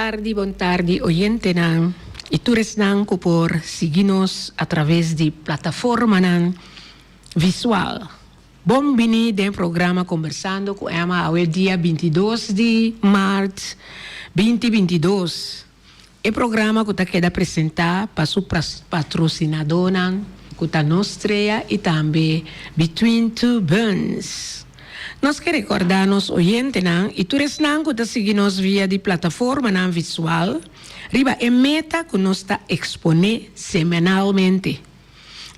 tardi, bon tardi oyentenan y tur esnan cu por sigui nos a traves di plataformanan visual. Bon bini den programa Conversando cu Emma awe dia 22 di maart 2022. E programa cu ta keda presenta pa su patrocinadonan cu ta Nos Strea y tambe Between Two Burns. Nos ke recorda nos oyentenan y tur esnan cu ta sigui nos via di plataformanan visual riba e meta cu nos ta expone semanalmente,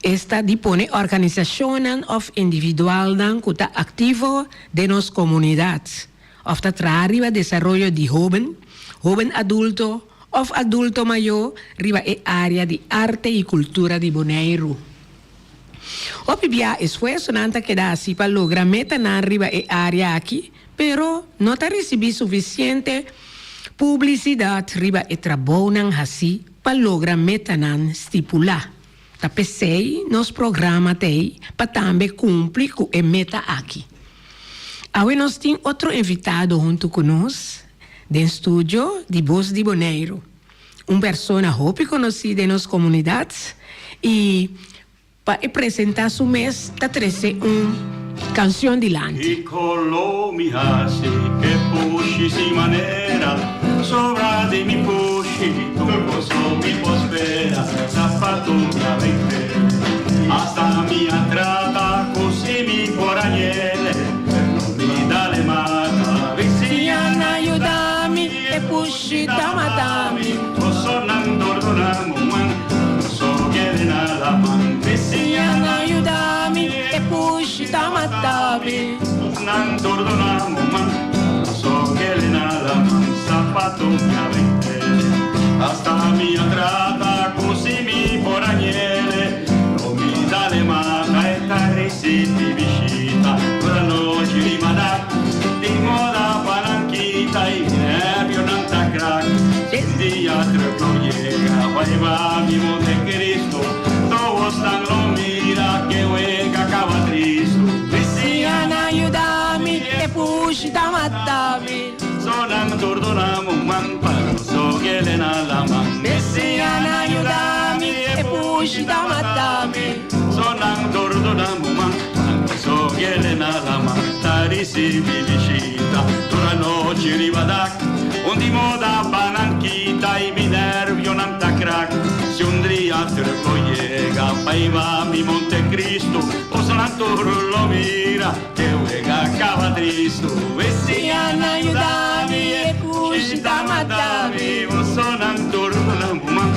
esta di pone organisacionnan of individualnan cu ta activo den nos comunidad. Òf ta traha riba desaroyo di hóben, hóben adulto òf adulto mayó riba e área di arte i kultura di Boneiru. Hopi bia esfuersonan ta keda hasi pa logra metanan riba e área aki, pero no ta risibí sufisiente publisidat riba e trabounan hasí pa logra metanan stipulá. Ta p'esei nos programa t'ei pa tambe kumpli ku e meta aki. Awe nos tin otro invitado huntu ku nos den studio di Bos di Boneiru, un persona hopi konosí den nos komunidat i pa e presentá su mes ta trese un kanshon dilanti. I kolo mi hasi ke pushi sin manera Sobra di mi pushi tur koso mi por spera Zapato mi a bende Hasta mi a trata ku si mi por a yele Pero mi dale mata Bisiña na yuda mi e pushi ta mata mi. Kosonan dordona muman Koso kere na laman Bisiña na yuda mi e pushi ta mata mi. Kosonan dordona muman Koso kere na laman Zapato mi a bende Hasta mi a trata ku si mi por a yele Lo mi dale mata e ta risibi bishita Toda nochi riba dak Di moda pa nan kita I nervionan ta krak Un dia truck lo yega Bai ba mi Montecristo Todos nan lo mira Ke wega kaba tristo Bisiña nan yuda mi E pushi ta mata mi. Sonan tur duna un man Pa no sogele na laman Bisiña nan yuda mi E pushi ta mata mi. Sonan tur duna un man Pa no sogele na laman Ta risibi bishita Tur anochi riba dak Un di moda pa nan kita I mi nervionan ta krak Si un dia truck lo yega Pa hiba mi Montecristo Osonan tur lo mira Ke wega kaba tristu Bisiña nan yuda mi E pushi ta mata mi. Osonan tur duna un man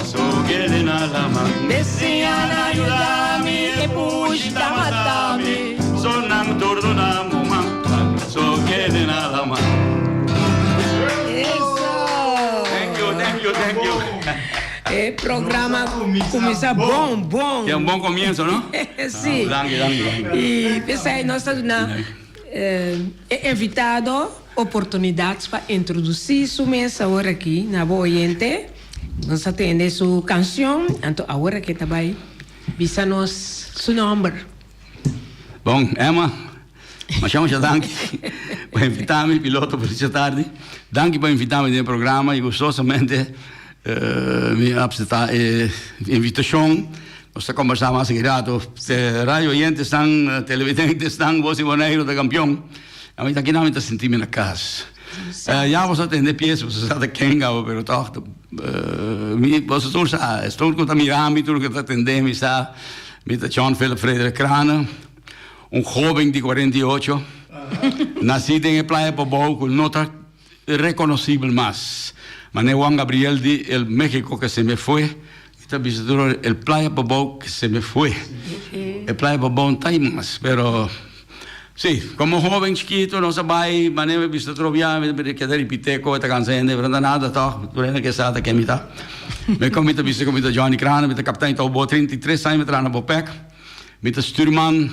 So kere na laman Bisiña nan yuda mi E pushi ta mata mi. Sonan tur duna un man So kere na laman. Eso! Thank you, thank you, thank you. E programa cuminsa bon, bon. Tin un bon comienzo, no? Sí. Danki, danki, danki. Y p'esei nos ta duna e invitado oportunidad pa introduci su mes awor aki na bo oyente. Nos a tende su cancion, anto awor aki ta bay bisa nos su nomber. Bon, Emma, masha masha danki pa invita mi, piloto Felicia Tardi. Danki pa invita mi den e programa y gustosamente mi a acepta e invitacion. Nos ta combersa mas aki rato. Radio oyentesnan, televidentesnan, Voz di Boneiru ta campeon. Ami ta kinan mi ta sinti mi na cas. Ya boso a tende pies, boso sa ta ken gaba, pero toch mi boso tur sa, tur cu ta mira mi, tur cu ta tende mi sa mi ta John Philip Frederik Craane, un hoben di 48, naci den e Playa Pabou cu no ta reconocibel mas. Mane Juan Gabriel di el Mexico que se me fue, mi ta bisa tur ora el Playa Pabou que se me fue. E Playa Pabou no ta ahi mas, pero si, como hoben chikito nos a bay, mane mi bisa otro bia, mi ta keda ripite koe ta cansa hende, pero no ta nada toch, tur hende ke sa ta ken mi ta. Mi con mi ta bisa cu mi ta Johnny Craane, mi ta captain di Touwboot, 33 aña mi traha na Bopec, mi ta stuurman,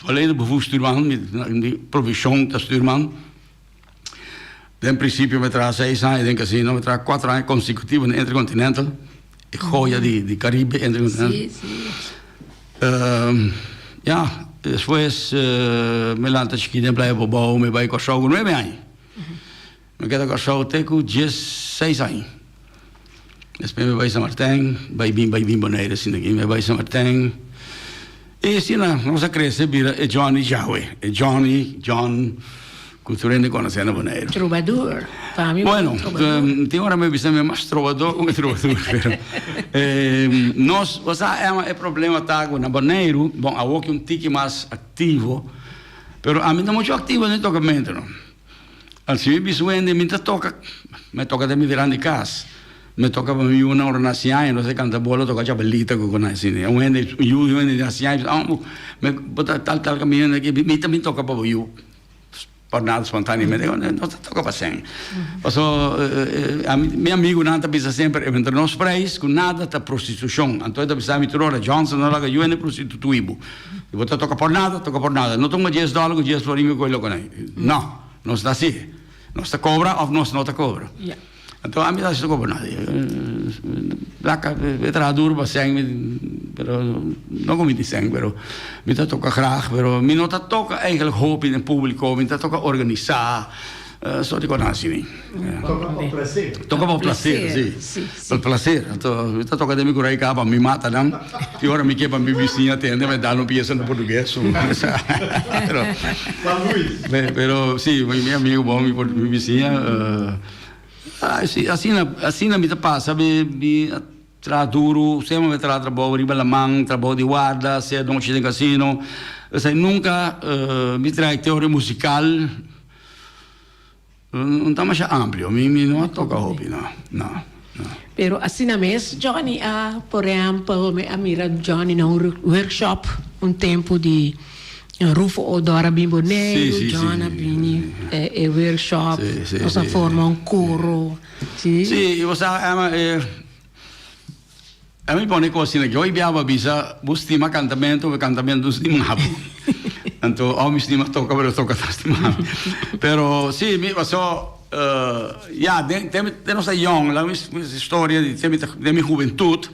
volledig bevoegd stuurman, mi profesion ta stuurman. Den principio mi traha seis aña den casino, mi traha cuatro aña consecutivo na Intercontinental, e joya di di Caribe Intercontinental. Sí, sí. Ya, despues mi lanta chikito den Playa Bobou, mi bai Kòrsou ku nuebe aña. Mi keda Kòrsou te ku diesseis aña. Despues mi bai San Martin, bai bin bai bin Bonaire asina aki. Mi bai San Martin i asina nos a krese bira e Johnny djawe, e Johnny, John ku tur hende konosé na Bonaire. Trobador, pa mi Bueno, tin ora mi bisa mi mas trobador ku mi trobador, pero nos, bo sa Emma, e problema ta ku na Boneiru, bon awor ki un tiki mas aktivo, pero ami ta muchu aktivo den tokamentu no. Al si mi bisa wende mi ta toka, mi toka den mi veranda di kas, mi toka pa mi yunan ora nan hasi aña, nos a kanta bola toka chabelita ku nan asina. Un hende, un yu di un hende di hasi aña bisa, oh mi bo ta tal tal kaminda aki, mi tambe toka pa bo yu, pa nada spontaneamente, nos ta toka pa sèn. Paso ami, mi amigunan ta bisa semper, entre nos prijs ku nada ta prostitushon, anto e ta bisa mi tur ora, Johnson no laga yu hende prostitutui bo. Si bo ta toka por nada, toka por nada. No tuma dies dòler ku dies florin ku koe loko nan. No, nos ta hasi. Nos ta kobra òf nos no ta kobra. Anto ami ta hasi ta kobra nada. Plaka, e traha duru pa sèn, pero no ku mi tin sèn, pero mi ta toka grag, pero mi no ta toka eigentlik hopi den públiko, mi ta toka organisá. Soort di konan asina. Toka pa placer. Toka pa placer, si. Pa placer. Anto mi ta toka den mi kurai kaba mi mata nan. I ora mi ke pa mi bisiña tende mi dal un piesa na portugues. Pero, pero si, mi amigo bon, mi bisiña. Asina, asina mi ta pasa mi. Traha duru, semper mi a traha trabou riba laman, trabou di warda, sea nochi den casino. Esei nunca mi trayectoria musical no ta masha amplio, mi mi no a toca hopi, no, no, no. Pero asina mes Johnny a, por ehempel, mi a mira Johnny na un workshop un tempo di Rufo Odor a bin Boneiru, John a bini e workshop, nos a forma un coro. Sí, i bo sa, Emma, e mi pone kos asina, yo i biaba bisa, bo stima kantamentu, bo kantamentu no stima bo. Anto, òf mi stima toka, pero toka ta stima mi. Pero sí, mi pasó, ya, den den den nos ta yòn, laga mi historia di den mi hubentut.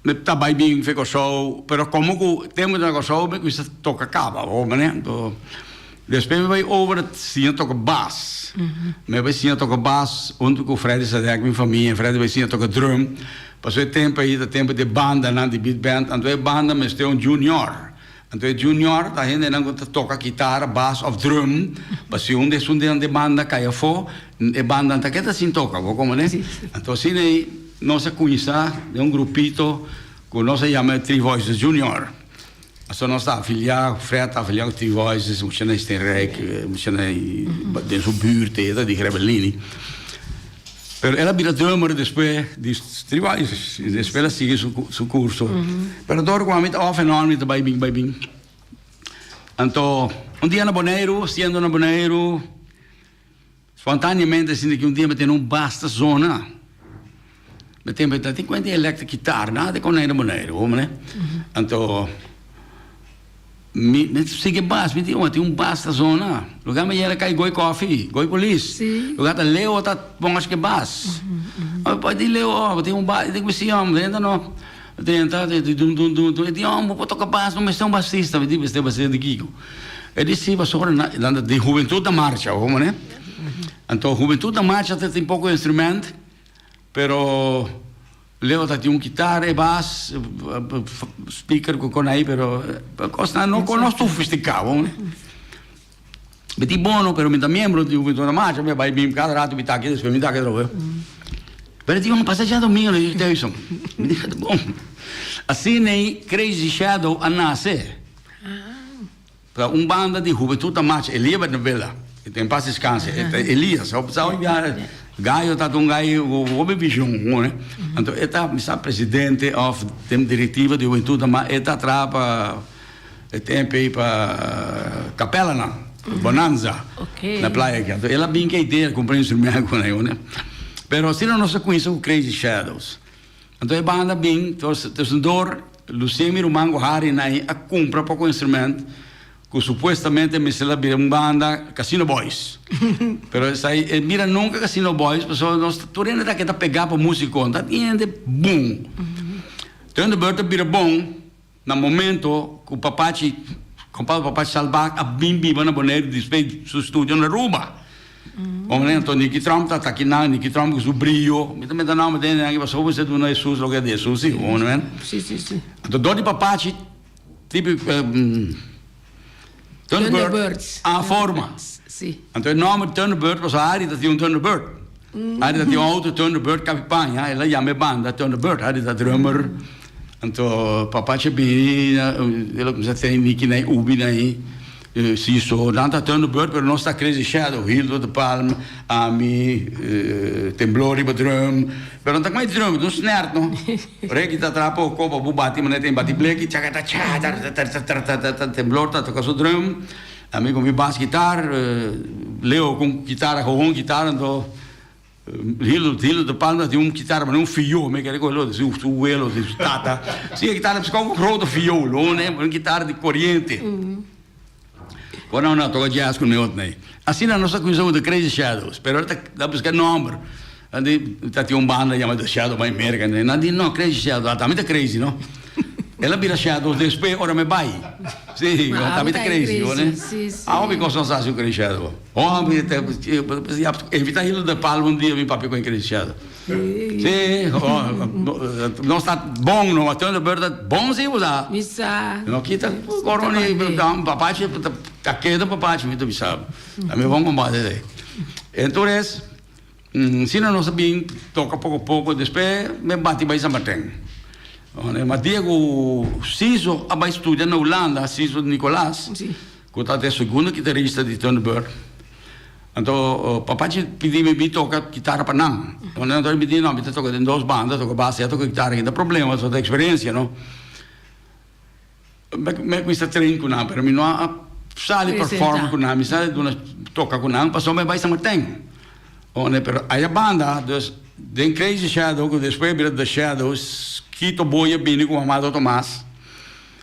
Mi ta bai bin fe Kòrsou, pero komo ku tempu mi ta na Kòrsou mi kuminsa toka kaba bo manera. Anto despues mi bai over siña toka bas. Mi bai siña toka bas huntu ku Freddy Sadek, mi famia. Freddy bai siña toka drum. Pasobra e tempu ei ta tempu di e bandanan di big band. Anto e banda mester un junior. Anto e junior ta hendenan ku ta toka kitara, bas òf drum. Pa si un di esun den e banda kai afó, e banda no ta keda sin toka, bo komprende? Anto asina ei nos a kuminsá den un grupito ku nos a yama e Three Voices Junior. Aso nos ta afiliá, Fred ta afiliá ku Three Voices, muchanan Steenrijk, muchanan den su buurt ei ta di Grebellini. Pero el a bira drummer despues di Three Voices, despues el a sigui su curso. Pero dor cu ami ta off and on, mi ta bay bin, bay bin. Anto, un dia na Boneiru, siendo na Boneiru, spontaneamente sinti cu un dia mi tene un basta zona. Mi tempo ta tin cuenta di electric guitar, nada di con na Boneiru, hoor me. Anto, Mi mi sigui bas, mi di oh tin un bas ta zona. Lugar mi yera kai Gooi Koffie, Gooi Police. Sí. Lugar ta Leo ta pon aske bas. Mi pa di Leo oh tin un bas, e di ku si hombre, drenta no. Drenta, di dun dun dun dun, e di oh bo por toka bas, no mester un basista. Mi di mester basista di kiko? E di si pasobra nan nan ta di Hubentud na Marcha, hoor me. Anto Hubentud na Marcha ta tin poko instrument, pero. Leo ta tin un kitara e bas, speaker cu con ahi pero cosnan no no sofistica bo. Mi tin bono pero mi ta miembro di Hubentud na Marcha mi a bay bin cada rato mi ta aki despues mi ta aki atrobe. Pero e di bo pasa djadomingo na thuis mi di bon. Asina ei Crazy Shadow a nace. Ta un banda di hubentud ta marcha Elia Bernabela en paz descanse Elias sa Gayo ta un gai ku hopi vision anto e ta mi sa presidente of den directiva di hubentud ta ma e ta traha pa e tempo ei pa Capella nan Bonanza na playa aki anto el a bin ku e idea kumpra instrumento ku nan pero asina nos a kuminsa ku Crazy Shadows. Anto e banda bin, tusendor, Lucien mi ruman ku Harry nan a kumpra poko instrument ku supuestamente mester a bira un banda Casino Boys. Pero esei e mira nunka Casino Boys pasobra nos tur hende ta keda pegá pa músiko, no ta tin hende bon. Thunderbird a bira bon na momento ku Papachi. Compadre Papachi Salbak a bin biba na Boneiru despues di su studio na Aruba. Hombre, anto Nicky Trump ta ta kinan, Nicky Trump ku su brio. Mi ta meta nomber den nan pasobra bo mester duna Hesus loke a di Hesus si, hombre men. Si, si, si. Anto dor di Papachi tipi Thunderbirds a forma. Si. Anto e nomber Thunderbird pasobra Harry ta tin un Thunderbird. Harry ta tin un auto Thunderbird kapi paña, el a yama e banda Thunderbird. Harry ta drummer. Anto Papachi a bini, el a kuminsá train Nicky na e ubi na e. Si so nan ta Thunderbird pero nos ta Crazy Shadow, Hildo de Palm, ami, Temblor riba drum, pero no ta kuma e drum, ta un snert no. Ricky ta traha poko pa bo bati manera tin bati bleki chakata cha taratatatata Temblor ta toka su drum, ami ku mi bas guitar, Leo ku un kitara gewoon kitara anto Hildo Hildo de Palm ta tin un kitara manera un fiool, mi kere ku e lo di su welo di su tata, si e kitara ta un grote fiool, un kitara di koriente. Ora nan a toka jazz ku neot nei. Asina nos a kuminsá ku The Crazy Shadows, pero ta ta buska nòmber. Nan di ta tin un banda yama The Shadow bai Merka. Nan di no, Crazy Shadows, ata mi ta crazy no. El a bira Shadows despues ora mi bai. Si, ata mi ta crazy, hoor. Awo mi kos nos a hasi un Crazy Shadow. Oh, mi ta evita Hildo de Palma un dia mi papia ku e Crazy Shadow. Si, nos ta bon no, Thunderbird ta bon si bo sa. Mi sa. No kita coroni papachi ta keda papachi mi ta bisa bo. Ta mi bon combate esei. Entonces, si nos a bin toca poco poco despues mi bati bai San Martin. Ma dia cu Ciso a bai studia na Hulanda, Ciso Nicolas, cu ta e segundo kitarista di Thunderbird. Anto papachi pidi mi bin toca kitara pa nan. Anto mi di no, mi ta toca den dos banda, toca bas y a toca kitara, ki ta problema, so ta experiencia no. Mi a cuminsa train cu nan, pero mi no a sali perform cu nan, mi sali duna toca cu nan pasobra mi a bay San Martin. Pero aya banda, dus den Crazy Shadow cu despues a bira The Shadows, Quito Boy a bini cu Amado Tomas,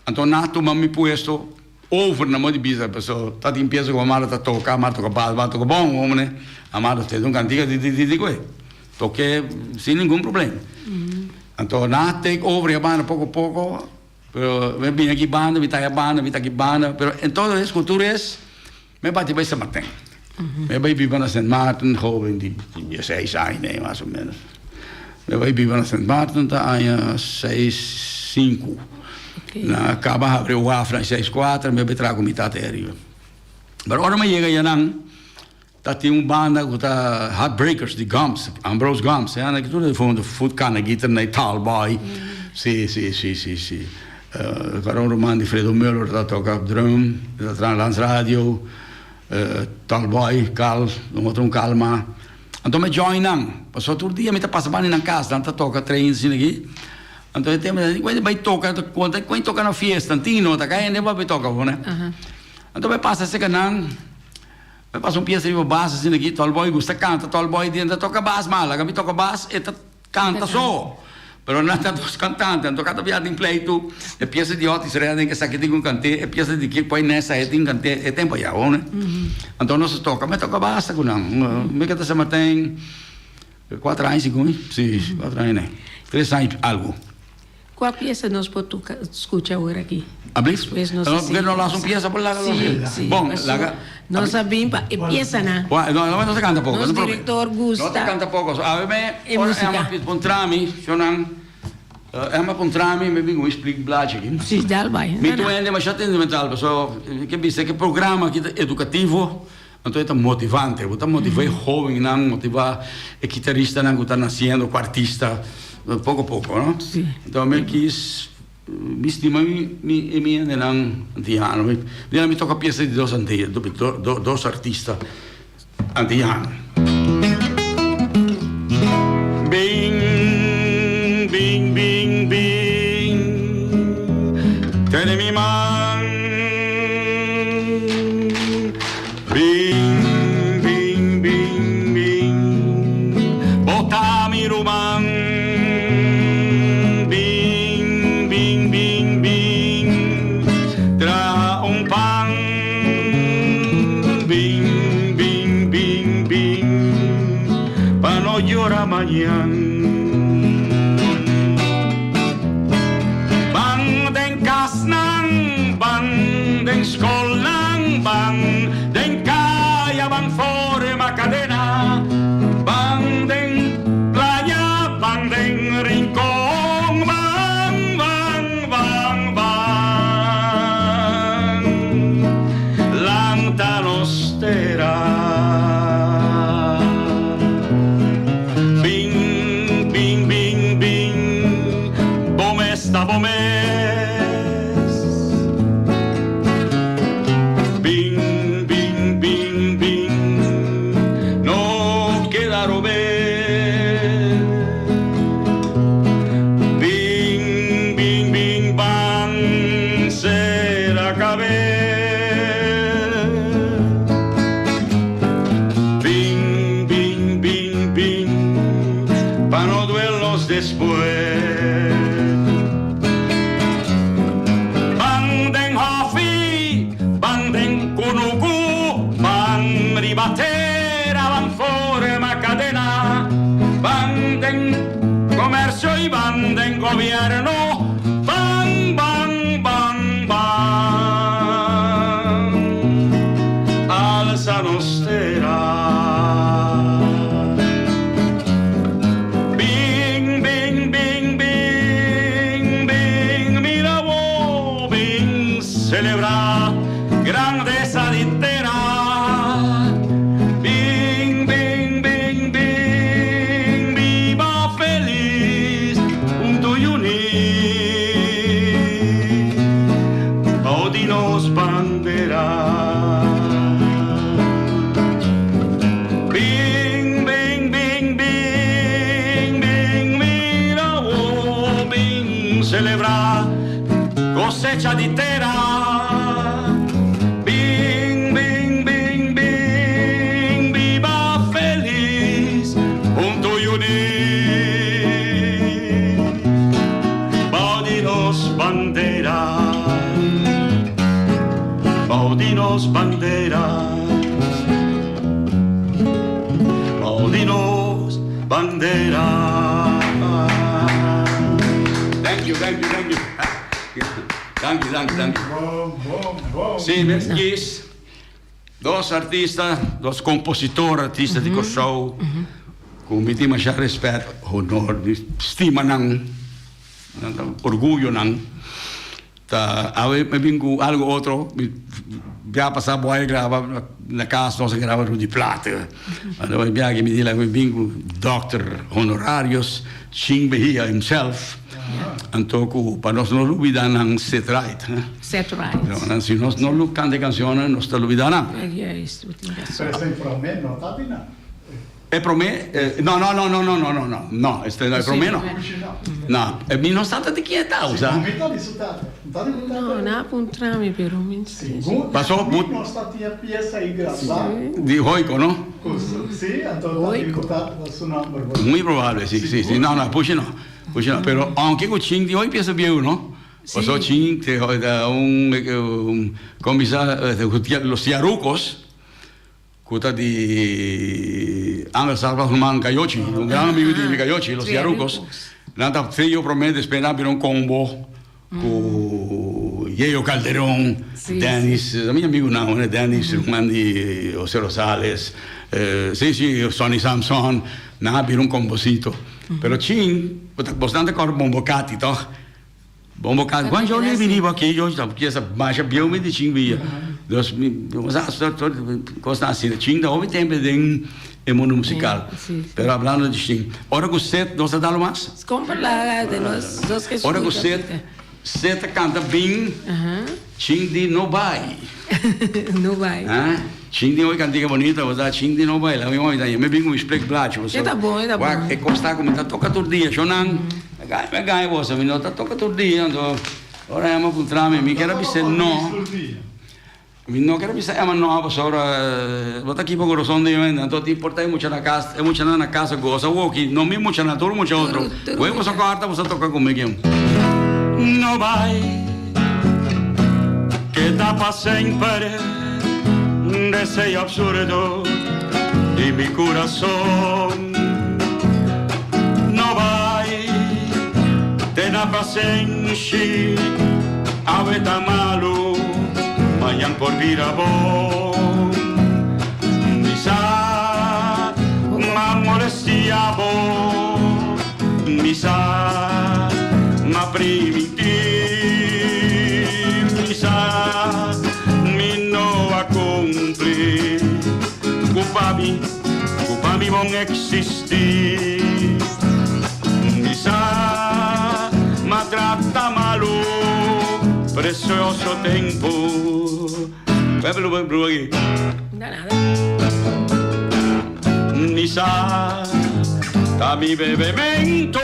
anto nan a tuma mi puesto. Over na modo di bisa, paso ta tin piensa ku Amado ta toka, Amado toka bas, Amado toka bon, hombre. Amado te un kantika di di di koe. Toke sin ningun problem. Anto nan a take over e banda poko poko, pero mi bini aki banda, mi ta aya banda, mi ta aki banda, pero en todo es ku tur es, mi bati bai Sint Maarten. Mi bai biba na Sint Maarten, hoben di dieseis aña nei mas o menos. Mi bai biba na Sint Maarten ta aña seis sinku. Nan a kaba habri e waf na seis kuater, mi a bai traha ku mi tata ei ariba. Pero ora mi a yega ayanan, ta tin un banda ku ta Heartbreakers di Gumbs, Ambrose Gumbs, e anda tur di foot kana guitar nei Tallboy. Si, si, si, si, si. Kòrda un ruman di Fredo Muller ta toka drum, ta traha na Lands Radio. Tallboy, Carl, un otro un Calma. Anto mi join nan, pasobra tur dia mi ta pasa banda nan cas, nan ta toca train asina aki. Anto e tempo nan di, bai toca, ta conta, bai toca na fiesta, tin no, ta cay hende bai toca bo ne. Anto mi pasa cerca nan, mi pasa un pieza riba bas asina aki, Tallboy gusta canta, Tallboy di, ta toca bas ma, laga mi toca bas, e ta Canta so, pero nan ta dos cantante, anto cada bia tin pleitu, e pieza di Otis Redding esaki tin cu cant'é, e pieza di Kid Boy Nessa e tin cant'é, e tempo ya ho ne. Anto nos a toca, mi a toca basta cu nan, mi keda San Martin cuatro aña segun mi, si, cuatro aña ne, tres aña algo. Cua pieza nos por toca scucha awor aki? Abli? Despues nos No, a porque sigui no las un conversa. pieza por laga Sí, sí, Bon, paso laga. Nos a bin pa e piezanan. Wa, no, no, no ta canta poco, Nos no problema. director gusta. No ta canta poco. So, awe me, E ora musica. Emma pi puntra mi, shonan, Emma puntra mi, mi bin cu un explic blachi aki. Sí, dal bai. Mi No, no. tu hende masha sentimental, paso, ke bisa ke programa aki ta educativo, anto e ta motivante. Bo ta motiva e hobennan, motiva e kitaristanan cu ta naciendo, cu artista, poco poco, no? Sí. Anto mi kis, mi stima mi, mi, mi hendenan antiano. Mi, mi toca pieza di dos antia, do, do, dos artista antiano. Bin, bin, bin, bin, tene mi man. Bin, bin, bin, bin, bo ta mi ruman. Bin, bin, bin, bin, traha un pan. Bin, bin, bin, bin, pa no yora mañan. nos despues. Ban den hòfi, ban den kunuku, ban riba tera, ban forma kadena, ban den komersio i ban den gobièrnu, ban, ban, ban, ban, alsa nos tera. Bin, bin, bin, bin, bin, mira bo, bin selebrá grandesa di tera. Bin, bin, bin, bin, biba felis, huntu i uní. Bou di nos bandera. Bin, bin, bin, bin, bin, mira bo, bin selebrá kosecha di tera. Bin, bin, bin, bin, biba felis, huntu i uní. Bou di nos bandera, bou di nos bandera, bou di nos bandera. Thank you, thank you, thank you. Thank you, thank you, thank you. Bon, bon, bon. Sí, mes dos artista, dos kompositor artista di Kòrsou, ku mi tin masha rèspèt, honor, stima nan, nan ta orguyo nan. Ta awe mi bin ku algu otro, mi bia pasá bo a graba na kas nos a graba Rudy Plaat. Anto e bia aki mi di mi bin ku Dòkter Honorarius Ching Mejia himself, anto ku pa nos no lubida nan Ced Ride. Ced Ride. No, si nos no kanta e kanshonnan nos ta lubida nan. Juist, bo tin razon. Pero esei promé no ta di nan. E promé, no, no, no, no, no, no, no, no, no, este no, e promé no. No, e mi no sa ta di ken ta, usa. Mi ta di su tata. Mi ta di su tata. No, nan a puntra mi, pero mi no sa. Segun Paso, mi nos ta tin e piesa ei grabá. Di Hoyko, no? Ku su, sí, anto ta di ku tata su nomber. Muy probable, sí, sí, sí. No, no, pushi no, pushi no. Pero aunke ku chin di hoy piesa bieu, no? Paso chin te un, un, kon bisa, los tiarucos. Ku ta di Angel Sarva Human Cayochi, un gran amigu di mi Cayochi, los Yarucos. Nan ta trio promé, despues nan a bira un combo ku Yeyo Calderon, Dennis, ta mi amigunan, Dennis ruman di Jose Rosales, si si, Sonny Samson, nan a bira un combosito. Pero chin, bosnan ta kòrda Bombo Kati tòg? Bon bo casa Juan yo ni bini bo aki yo ta kier sa masha bieu mi di chin bia dus mi sa cosnan asina chin ta hopi tempo den e mundo musical pero hablando di chin ora cu Seth nos ta dalo mas ora cu Seth Seth ta canta bin chin di no bay chin di hoy cantica bonita bo sa chin di no bay la mi hoy ta mi bin cu mi spreekblaadje wak e cos ta cu mi ta toca tur dia shonan. Me gaña, me gaña boso, mi no ta toca tur dia, anto ora Emma puntra mi, mi kier a bisa no, mi no kier a bisa Emma no, pasobra bo ta kiba corazon di mi, anto tin por ta e mucha na cas, e muchanan na casa goza awoki, no mi muchanan, tur mucha otro, wei boso corta boso toca cu mi aki. No bai, keda pa semper, deseo absurdo di mi corazon. No bai tena pasenshi, awe ta malu, mañan por bira bon. Mi sa m'a molestia bo, mi sa m'a primintí, mi sa mi no a cumpli cu pa mi. Ku pa mi bon eksistí. Mi sa m'a trata malu precioso tempu. Pepe lo bru aki. Mi sa ta mi bebemento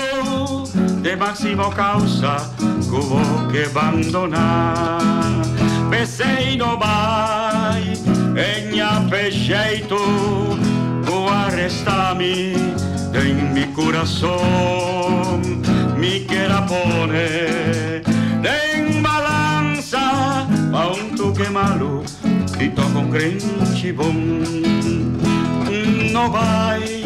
de máximo causa ku bo ke bandoná. P'esei no bai. E ña p'e sheitu ku a resta mi. Den mi kurason mi ker a pone den balansa pa un toke malu i tok un krenchi bon. No bai,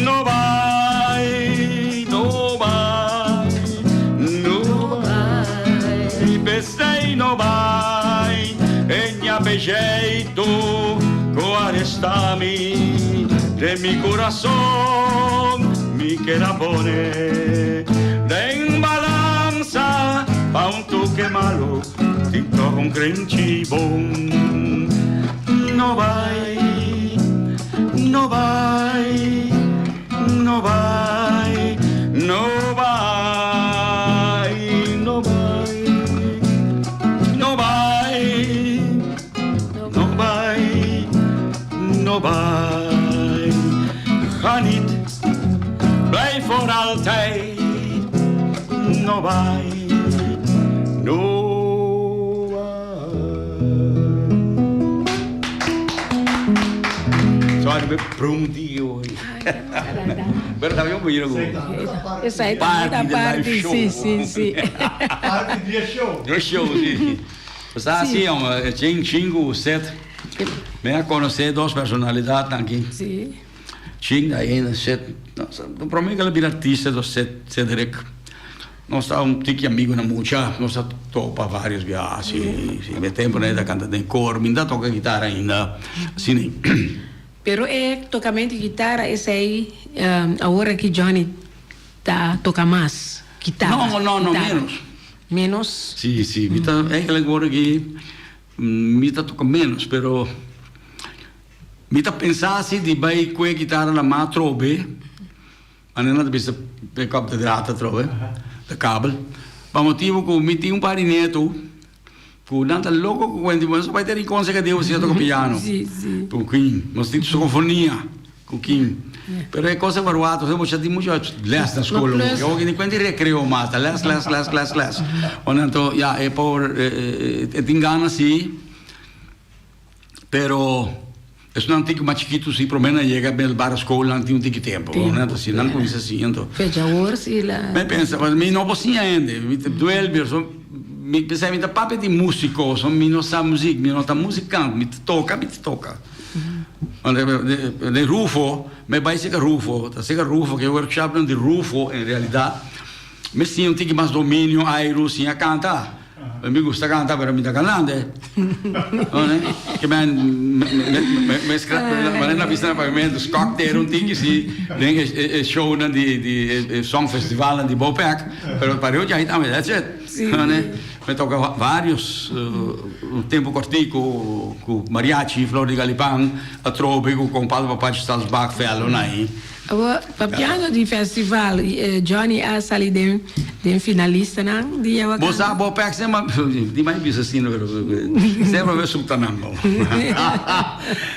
no bai, no bai, no bai, p'esei no bai e ña pejeitu ku arestá mi den mi kurason mi ker a pone den balansa pa un toke malu tin tòg un krenchi bon. No bai, no bai, no bai, no bai, no bai, no bai, no bai, no bai. Ga niet, blijf voor altijd. No bai, no bai. Sorry, me prometi hoy. Pero también un poquito como Esei Party ta de live party, show. si, si, si. Party di e show. De show, si. Pues si, hombre, chin chingu set. Mi a conoce dos personalidad aki. Ching ahí set. No, prome cu el a bira artista dos set Cedric. Nos ta un tiki amigo na mucha, nos a topa varios biaha, si, si. Mi tempo nan e ta canta den cor, mi no ta toca guitarra ainda, asina. Pero e tocamento di guitarra esey awor aki Johnny ta toca mas guitarra? No, no, no, menos. Menos? Si, si, mi ta eigenlijk awor aki mi ta toca menos, pero mi ta pensa si di bay cu e guitarra na man atrobe. Manera nan ta bisa pick up de draad atrobe, de kabel. Pa motibu ku mi tin un par di nietu ku nan ta loko ku kuenta nos bai ta Rincon serka Deus asina toka piano. Ku kin? Nos tin psicofonia ku kin. Pero e kos a barwato, bo tin muchu les na skol. Awor ki ni kuenta di rekreo mas, ta les, les, les, les, les. Anto ya e pober e tin gana si. Pero esnan tiki mas chikitu si prome nan yega middelbare school nan tin un tiki tempo. Nan ta si nan cuminsa siña anto. Fecha awor si la. Mi pensa mi no por siña hende mi ta duel mi so mi pensa mi ta papia di musico so mi no sa muziek mi no ta muzikant mi ta toca mi ta toca. Den Rufo mi bay cerca Rufo ta cerca Rufo ke workshop nan di Rufo en realidad mi siña un tiki mas dominio airu siña canta. Mi gusta canta pero mi ta cantante. Ke men mezcla manera na bisa na papiamento skok un tiki si den e shownan di di e songfestivalnan di Bopec pero pareu djai tambe that's it. Mi toca varios un tempo cortico cu mariachi Flor di Galipan atrobe cu Compadre Papachi Salsbach Fellow nan ahi. Awor, papiando di festival, Johnny a sali den den finalistanan di Yawa Bo sa bo pek semper di mai bisa asina pero semper mi sukta nan bo.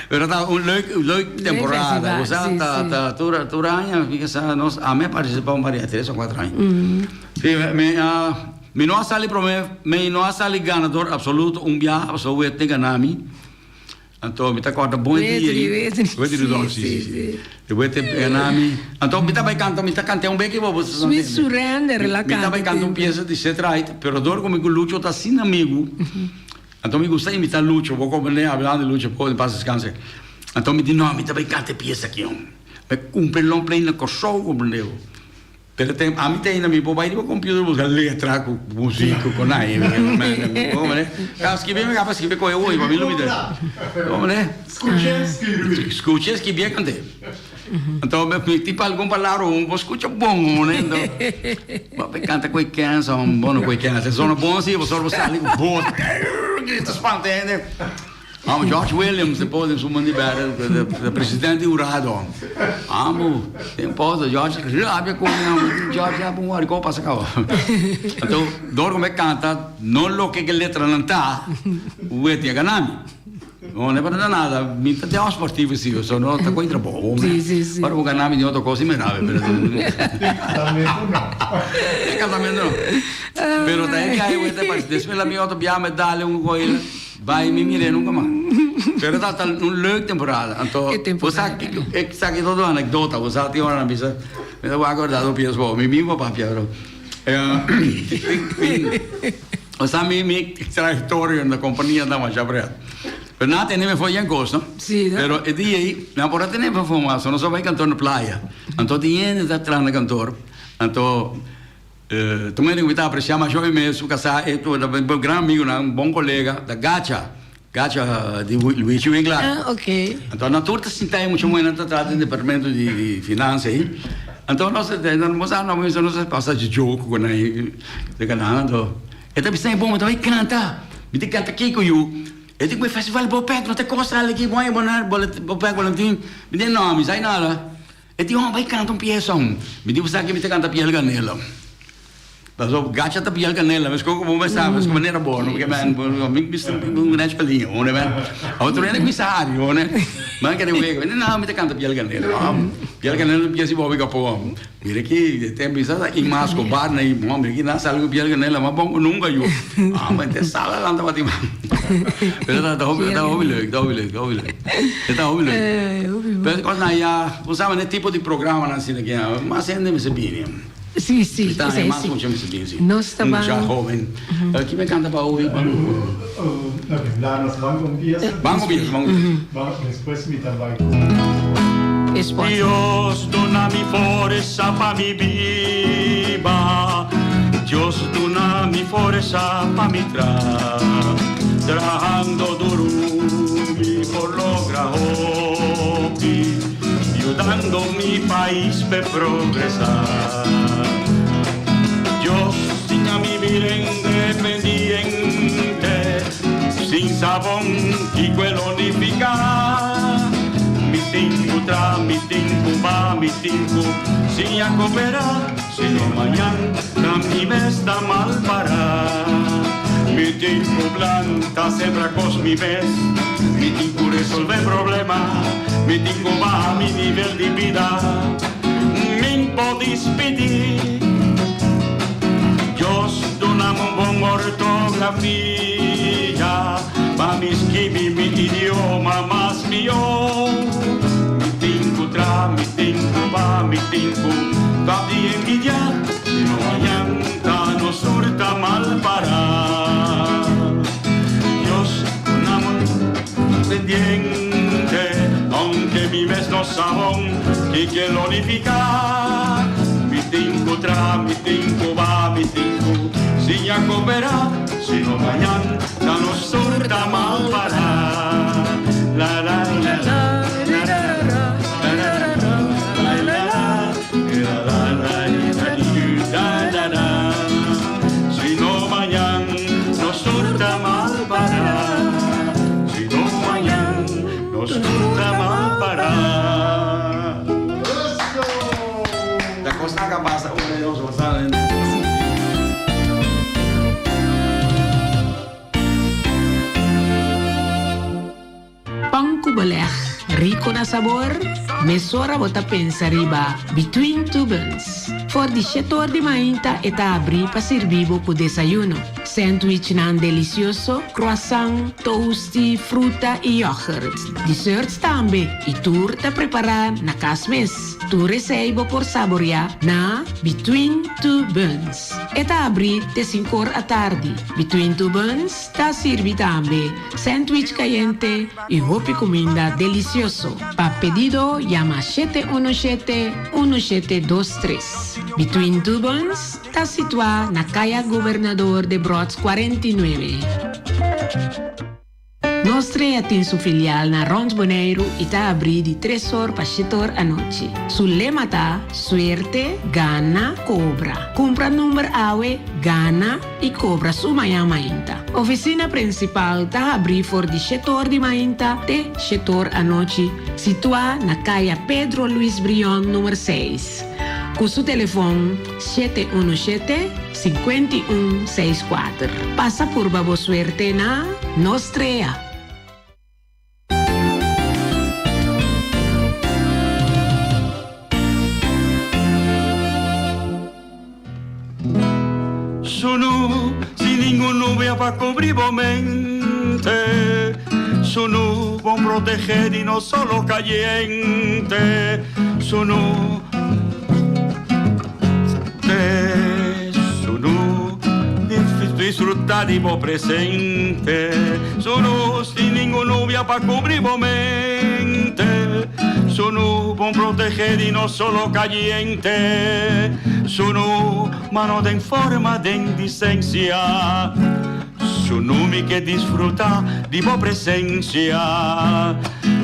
Pero ta un leuk leuk temporada. Bo sa ta ta tur tur aña mi sa nos ami a participa un par di aña tres o cuatro aña. Si mi a mi no a sali prome mi no a sali ganador absoluto un biaha pasobra wet te gana mi. Anto mi ta corda bon e dia ei. Wetri Rudolf, si, si, si. E wet e gana mi. Anto mi ta bai canta, mi ta canta un beki bo, bo sa Sweet Surrender la Mi ta bai canta un pieza di Ced Ride, pero dor cu mi cu Lucho ta asina amigu, anto mi gusta imita Lucho, bo comprende, hablando di Lucho, por en paz descanse. Anto mi di, no, mi ta bai canta e pieza aki, hom. Mi cumpra e long play na Corsou, comprende bo. Pero tem ami ta ainda mi por bai riba computer busca letra cu music cu con ai. Ka skibi mi kaba skibi koe hoy pa mi lo mi ta. Como ne? Scuche skirbi. Scuche skirbi e kante. Anto mi tipo algun palabra un bo scucha bon ne. Anto bo pe canta koe kensa un bono koe kensa. Sono bon si bo sor bo sali cu bos. Grita spanta hende. Amo George Williams te pone su man di bere, de presidente di hurado. Amo, ten posa, George rabia ku mi, amo, George ya bon wari, ko pasa kaba. Anto, dor ku me kanta, no loke ke letranan ta, wet ya gana mi. No, no para nada, mi ta den sportivo si, so no ta koi trabou. Si, si, si. Ora bo gana mi di otro kos, mi rabia, pero. Casamiento no. Casamiento no. Pero ta e biaha wet, despues la mi otro biaha me dale un koi. Bai mi mir'é nunka mas. Pero ta ta un leuk temporada. Anto, E temporada. bo sa ki, e sa ki todo anekdota, bo sa tin ora nan bisa, mi ta wak akorda do pies bo, mi mismo papia, pero bo sa mi mi trayektorio na kompania ta masha pret. Pero nan a tene mi for yen kos, no? Sí, no? Pero e dia ei, nan por a tene mi for mas, nos a bai kantor na playa. Anto tin hende ta traha na kantor, anto Ta manera ku mi ta apresiá masha hopi mes su kasá e tur ta bo gran amigunan, un bon kolega, ta Gacha, Gacha di Luigi Winklaar. Ah, ok. Anto nan tur ta sinta ei mucha muhernan ta traha den departamento di finansa ei. Anto nos ta nos a nos a pasa dje joke ku nan ei den kanan anto e ta bisa ei bon mi ta bai kanta, mi ta kanta kiko yu? E di ku e festival Bopec no ta kosta algu aki bon Bopec Valentin. Mi di no mi sa nada. E di hòmber bai kanta un piesa un. Mi di bo sa ke mi ta kanta piel kanela. Pasobra gacha ta piel kanela meskos ku bo mester sa meskos manera bo no porque mi mi un nech paliña hoor men. Otro hende ku sa hari hoor man kere wega mi di no mi ta kanta piel kanela. Piel kanela ta pies di Bobby Capó. Mira aki e tempo sa i mas ku bar na i mira aki nan sali ku piel kanela mas bon ku nunka yu. Amo ente sala nan tabata Pero ta hopi ta hopi leuk, ta hopi leuk, ta hopi leuk. E ta hopi leuk. Pero kos nan ya, bo sa manera tipo di programanan asina ke ya, mas hende mester bini. Sí, sí, Ta esei mas sí. mucha mester bini, sí. Nos ta Mucha ban. hoben. Ki me kanta pa obi? Ban. Ok, la nos ban con pieza. Ban con pieza, ban con pieza. Ban, despues mi ta bai ku. E sponsor. Dios duna mi forsa pa mi biba Dios duna mi forsa pa mi tra Trahando duru mi por logra hopi Yudando mi pais p'e progresa Dios siña mi bira independiente Sin sabon kiko e lo nifiká? Mi tin ku tra, mi tin ku ba, mi tin ku siña koperá, sino mañan ta mi mes ta mal pará. Mi tin ku planta, sembra kos mi mes, mi tin ku resolvé problema, mi tin ku baha mi nivel di bida, min por dispidí. Dios duna mi un bon ortografia pa mi skibi mi idioma mas mihó. Mi tin ku tra, mi tin ku ba, mi tin ku stop di envidiá, sino mañan ta nos tur ta mal pará. Dios duna mi un pendiente, aunke mi mes no sa bon kiko lo nifiká. Mi tin ku tra, mi tin ku ba, mi tin ku siña koperá, sino mañan ta nos tur ta mal pará. La la la la la la la la la la la la la la la la Sino mañan nos tur ta mal pará. Sino mañan nos tur ta mal pará. Ta cosnan ka pasa ora di nos wasa den. Pan ku beleg, rico na sabor, mesora bo ta pensa riba Between Two Buns. For di shete or di mainta e ta abri pa sirbi bo ku desayuno. Sandwichnan delicioso, croissant, toasty, fruta y yoghurt. Desserts tambe y tur ta prepara na cas mes. Tur esey bo por saborea na Between Two Buns. E ta abri te sinkor atardi. Between Two Buns ta sirbi tambe sandwich cayente y hopi cuminda delicioso. Pa pedido yama 717 1723. Between Two Buns ta situa na Caya Gobernador Debrotz 49. Nos Trea tin su filial na rond Boneiru i ta abrí di tres or pa shete or anochi. Su lema ta, Suerte, gana, kobra. Kumpra number awe, gana i kobra su mañan mainta. Ofisina prinsipal ta habrí for di shete or di mainta te shete or anochi, situá na Kaya Pedro Luis Brion number seis. Ku su telefon 717 51 64. Pasa purba bo suerte na Nos Trea. Sunu sin ningun nubia pa cubri bo mente. caliente. Sunu bon protege di no solo caliente. Sunu te sunu disfruta di bo presente. Sunu sin ningun nubia pa cubri bo mente. Sunu bon protege di no solo caliente. Sunu mano den forma den dicencia. Sunu mi ke disfruta di bo presencia.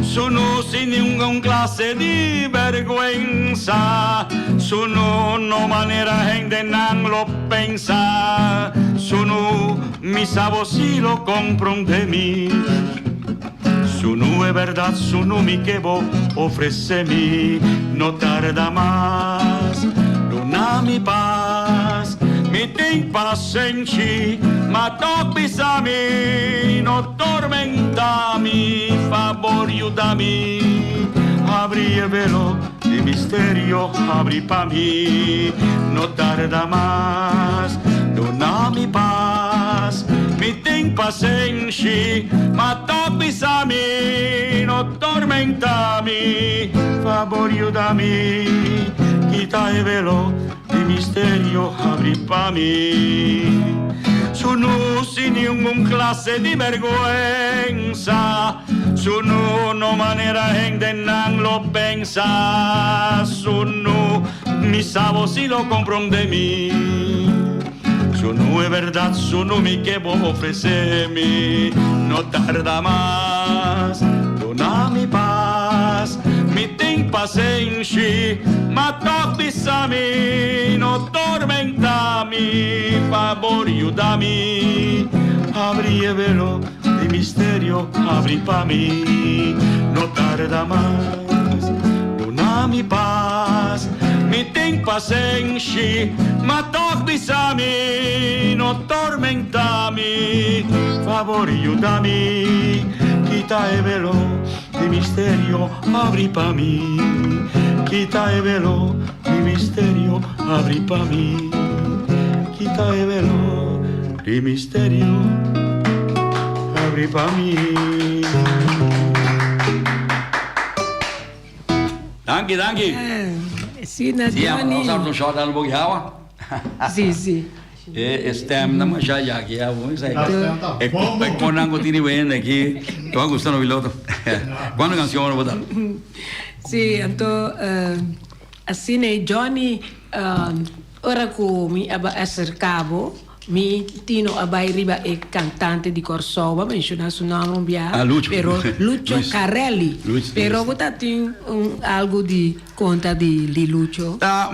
Sunu sin ningun clase di berguensa. Sunu no manera hendenan lo pensa. Sunu mi sa bo si lo compronde mi. Sunu e berdad sunu mi ke bo ofrece mi. No tarda mas duna mi pas. Mi tin pasenshi ma tok bisa mi no tormenta mi fabor yuda mi. Abri e velo di misterio abri pa mi. No tarda mas duna mi pas. Mi tin pasenshi ma tok bisa mi no tormenta mi fabor yuda mi. Kita e velo di misterio abri pa mi. Sunu sin ningun clase di berguensa. Sunu no manera hendenan lo pensa. Sunu mi sa bo si lo compronde mi. Sunu e berdad sunu mi ke bo ofrece mi. No tarda mas duna mi pas. Mi tin pasenshi ma tok bisa mi no tormenta mi fabor yuda mi. Abri e velo di misterio abri pa mi. No tarda mas duna mi pas. Mi tin pasenshi ma tok bisa mi no tormenta mi fabor yuda mi. Kita e velo di misterio abri pa mi. Kita e velo di misterio abri pa mi. Kita e velo di misterio abri pa mi. Danki, danki. Sí, na Sí, Johnny. nos abri un shot al boki awa. Sí, sí. E stem na masha ya ki ya bon esei. La stem ta E bon, bon. e konan ku tini wende aki. Te va gusta no piloto. Cuando canción ora bota? Sí, anto eh, asina e Johnny eh, ora ku mi a ba acerca bo, mi tino a bai riba e cantante di Kòrsou, bo a menciona su nomber un biaha, Ah, Lucho. pero Lucho Luis. Carelli. Luis, Pero Luis. bo ta tin un algo di Konta di li Lucho. Ta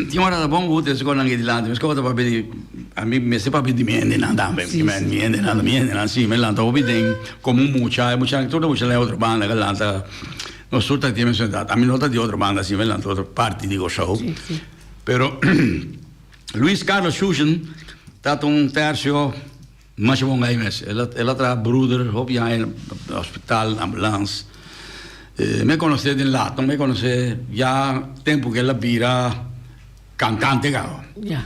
tin ora ta bon ku esco nan dilanti, mi esco ta papia di ami mester papia di mi hendenan tambe, Sí, mi sí. mi hendenan mi hendenan si mi lanta hopi den komo un mucha, e muchanan tur ta mucha den otro banda ke lanta nos tur ta tin mes edat, ami no ta di otro banda si mi lanta otro parti di Kòrsou, Sí, sí. pero Luis Carlos Shushen ta un tercio masha bon gai mes. El a el a traha broeder hopi aña na hospital, ambulans. Mi a konosé den lato, mi a konosé ya tempu ku el a bira kantante kaba. Ya.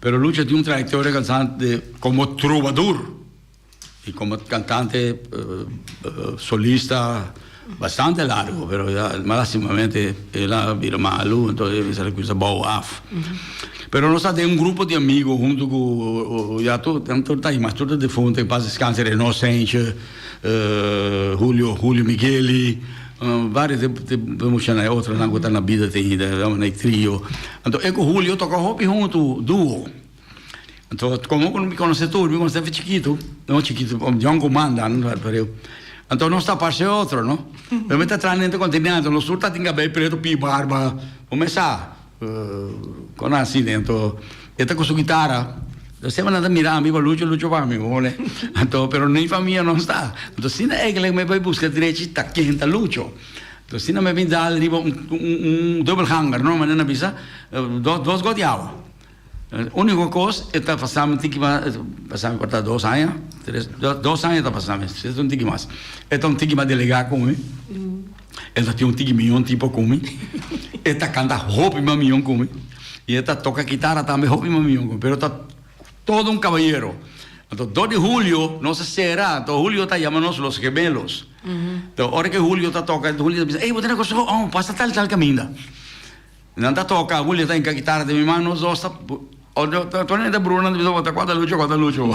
Pero Lucho tin un trayektoria kantante komo trubadur i komo kantante solista bastante largu, pero ya lastimamente el a bira malu, entonces mester a kuminsá bou af. Pero nos ta den un grupo di amigo hunto cu ya tur nan tur ta mas tur ta difunto en paz descanse Reno Sentje, Julio Julio Migueli, varios de de muchanan e otronan cu ta na bida te ainda e trio. Anto e cu Julio toca hopi hunto duo. Anto como cu mi conoce tur mi conoce chikitu, no chikitu yoncu manda pero anto nos ta parce otro no. Pero mi ta traha den continente nos tur ta tin cabey preto pi barba bo mes sa. Con a haci anto e ta cu su guitara semper nan ta mira ami pa Lucho Lucho pa mi bo anto pero ni famia no sta anto asina eigenlijk mi bay busca drechi ta ken ta Lucho anto asina mi bin dal riba un un dubbelganger no manera nan bisa dos dos got di awa unico cos e ta pasami un tiki mas pasami por ta dos aña tres dos aña ta pasami un tiki mas e ta un tiki mas delega cu mi. El ta tin un tiki mion tipo ku mi. E ta kanta hopi mas mion ku mi. I e ta toka kitara tambe hopi mas mion ku mi. Pero ta todo un kabayero. Anto 2 di julio nos a sera, anto Julio ta yama nos Los Gemelos. Anto ora ke Julio ta toka, Julio ta bisa, ey bo ta na Kòrsou? Oh, pasa tal tal kaminda. Nan ta toka, Julio ta hinka kitara den mi man, nos dos ta, Tony ta bruna, nan ta bisa, bo ta kua ta Lucho, kua ta Lucho.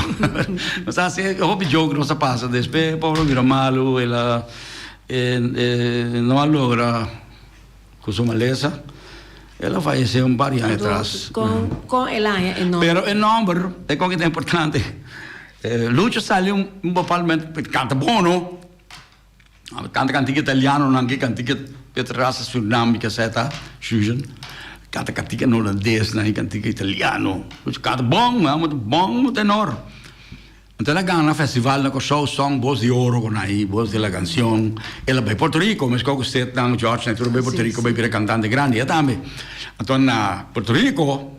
Nos ta hasi hopi joke nos ta pasa, despues e pobre bira malu, el a, e no a logra. Cu su malesa, el a fayece un par di aña atras. Con, con el a haña e nomber? Pero e nomber, e con ki ta importante. Lucho sali un bepal momento, canta bon no, canta cantica italianonan ki, cantica Peter Rasa Surinam mi caseta, Susan, canta cantica holandesnan y cantica italiano. Lucho canta bon, bon tenor. Anto el a gana festival na Kòrsou, Song Voz di Oro kon ai, Voz de la Canción. El a bai Puerto Rico, meskos ku Seth-nan, George-nan, tur a bai Puerto Rico bai bira kantante grandi, e tambe. Anto na Puerto Rico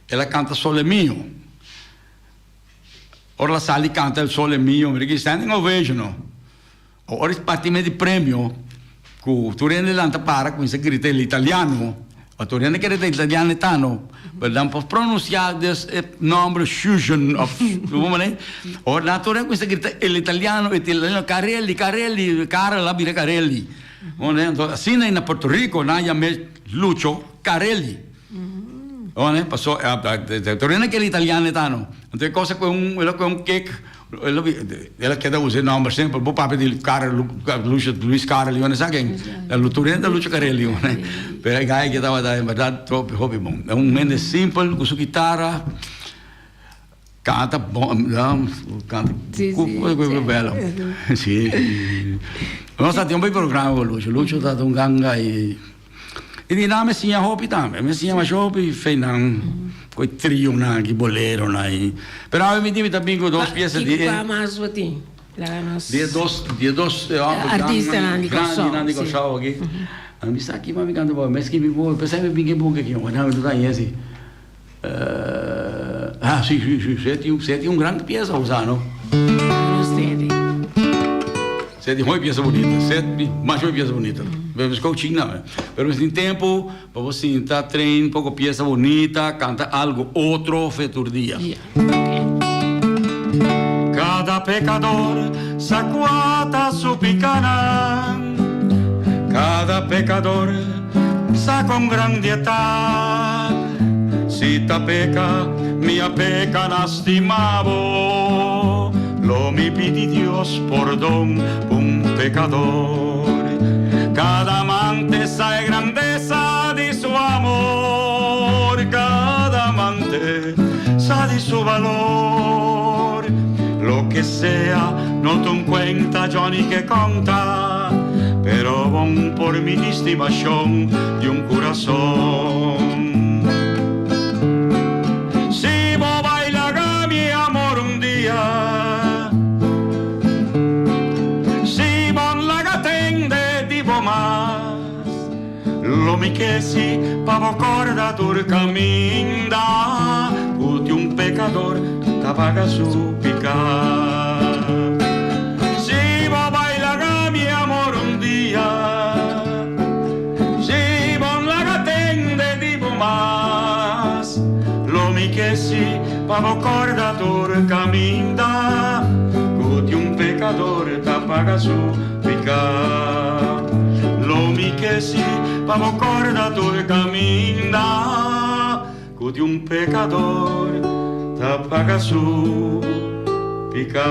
el a kanta Sole Mio. Ora el a sali kanta el Sole Mio, mira ki standing ovation no. Ora e parti me di premio ku tur hende lanta para kuminsa grita el italiano, pa tur hende kere ta italiano e ta no, pero nan por pronunsia des e nomber Shusion of un manera, ora nan tur hende kuminsa grita el italiano, el italiano, Carelli, Carelli, Karel a bira Carelli. Anto asina na Puerto Rico nan yam'é Lucho Carelli. One, paso, tur hende kere italiano e ta no. Anto e cosa ku un, el a kohe un kek, el a el a keda usa e nomber semper. Bo papia di Karel, Lucio, Luis Karel, yo no sa ken. Tur hende ta Lucio Karel, one. Pero e guy aki tabata en berdad hopi, hopi bon. Un hende simpel ku su kitara. Canta bon, canta belo. Si. Nos ta tin un programa cu Lucho. Lucho ta un ganga y y di nan mi siña hopi tambe. Mi siña masha hopi feinan cu e trionan aki, boleronan y pero awe mi tin mi ta bin cu dos pieza di e. Kiko mas bo tin? Laga nos. Di e dos, di e dos artistanan di Kòrsou. Grandinan di Kòrsou aki. Mi sa ki mas mi canta bo. Mi skibi bo, p'esei mi bin cu e buki aki. Mi ta haña si. Ah, si, si, si, se tin, se tin un gran pieza usa, no? Se tin hoy pieza bonita, se mas hoy pieza bonita. Pero es coaching na, pero es tin tempo pa bo sinta train poco pieza bonita, canta algo otro fe tur dia. Yeah. Cada pecador sa cua ta su picanan, cada pecador sa con grandi e ta. Si ta peca, mi a peca na stima bo, lo mi pidi Dios pordon p'un pecador. Cada amante sa e grandeza di su amor, cada amante sa di su valor. Loke sea no ta un cuenta Johnny ke conta, pero bon por mi estimacion di un curason. Si bo bai laga mi amor un dia, si bon laga tende di bo mas, lo mi ke si pa bo corda tur caminda cu di un pecador ta paga su pica. Si bo bai laga mi amor un dia, si bon laga tende di bo mas, lo mi ke si pa bo corda tur caminda cu di un pecador ta paga su pica. Lo mi ke si pa bo corda tur caminda cu di un pecador ta paga su pica.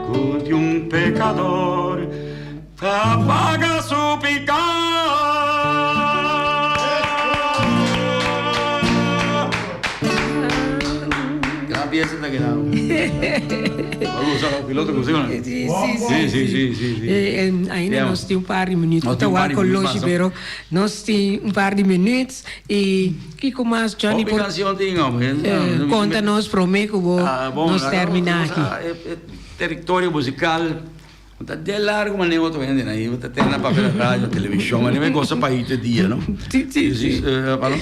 Cu di un pecador ta paga su pica. Gran pieza ta keda. Piloto ku Sí, sí, sí. Sí, sí, sí, sí. Ainda nos tin un par di minuut. Nos tin un par di minuut mas. Pero nos tin un par di minuut. Y kiko mas Johnny por konta nos prome ku bo nos termina aki. Territorio musical ta de largo manera otro hende nan ta tene na papia na radio, televishon, anima e gosa pa hit e dia no. Sí, sí, sí. Pa nos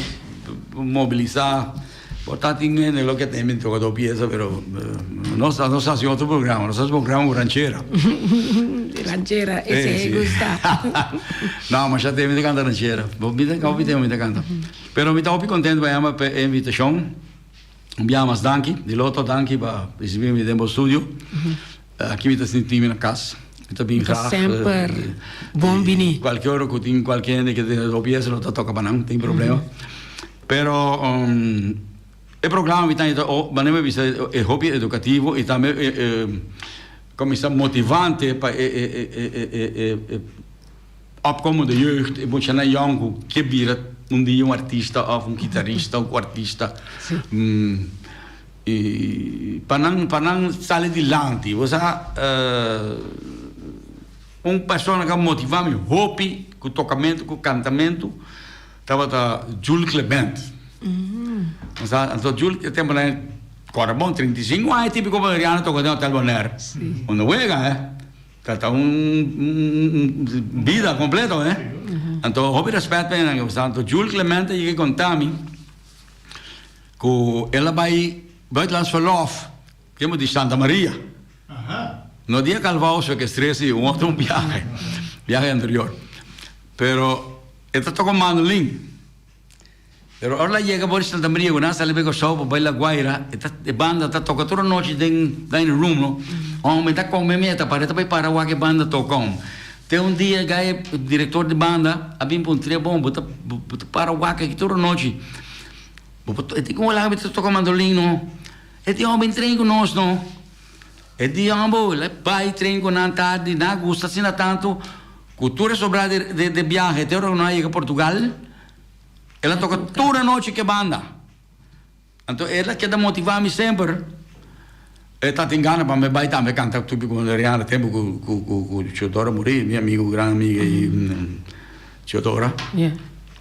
mobilisa. Por ta tin hende lo ke ta inventó otro pieza pero nos nos hasi otro programa, nos hasi programa ku ranchera. Ranchera, ese e gusta. No, masha tempo mi ta kanta ranchera. Bo mi ta hopi tempo mi ta kanta. Pero mi ta hopi kontento pa yama pa e invitashon. Un biaha mas danki, Diloto, danki pa ricibi mi den bo studio. Aki mi ta sinti mi na cas. Mi ta bin graag. Semper bon bini. Cualke ora cu tin cualke hende ke tin hopi eso lo ta toca pa nan, tin problema. Pero e programa mi ta manera mi bisa e hopi educativo y tambe como mi sa motivante pa e Opkomende jeugd, e muchanan yòn ku ke bira un dia un artista òf un kitarista, un kuartista. I pa nan pa nan sali dilanti. Bo sa un persona ku a motivá mi hopi ku tokamentu, ku kantamentu tabata Jules Clement. Bo sa anto Jules e tempunan kòrda bon 35 aña típiko boneriano toka den Hotel Bonaire. Unda wega eh. Ta ta un bida completo eh. Anto hopi respet pa enan ke Anto Jules Clemente yega konta mi ku el a bai buitenlands verlof tempo di Santa Maria. No dia Calvao sekestr'é si un otro biahe, biahe anterior. Pero e ta toka mandolin. Pero ora la yega for di Santa Maria ku nan a sali bai Kòrsou pa bai La Guaira, e ta e banda ta toka tur anochi den dining room no. Hòmber ta kome meta para e ta bai para wak e banda toka hòmber. Te un dia gai e direktor di banda a bin puntr'é, bon bo ta bo ta para wak aki tur anochi, bo por e di kon wak bo ta toka mandolin no? E di hòmber bin train ku nos no. E di hòmber la bai train ku nan tardi, nan a gusta asina tantu ku tur e sobrá di di biahe te ora ku nan a yega Portugal. El a toka tur anochi ku e banda. Anto el a keda motivá mi semper. E tatin gana pa mi bai tambe kanta tupi ku Rihanna tempu ku ku ku ku Teodora muri, mi amigu, gran amigu ei Teodora.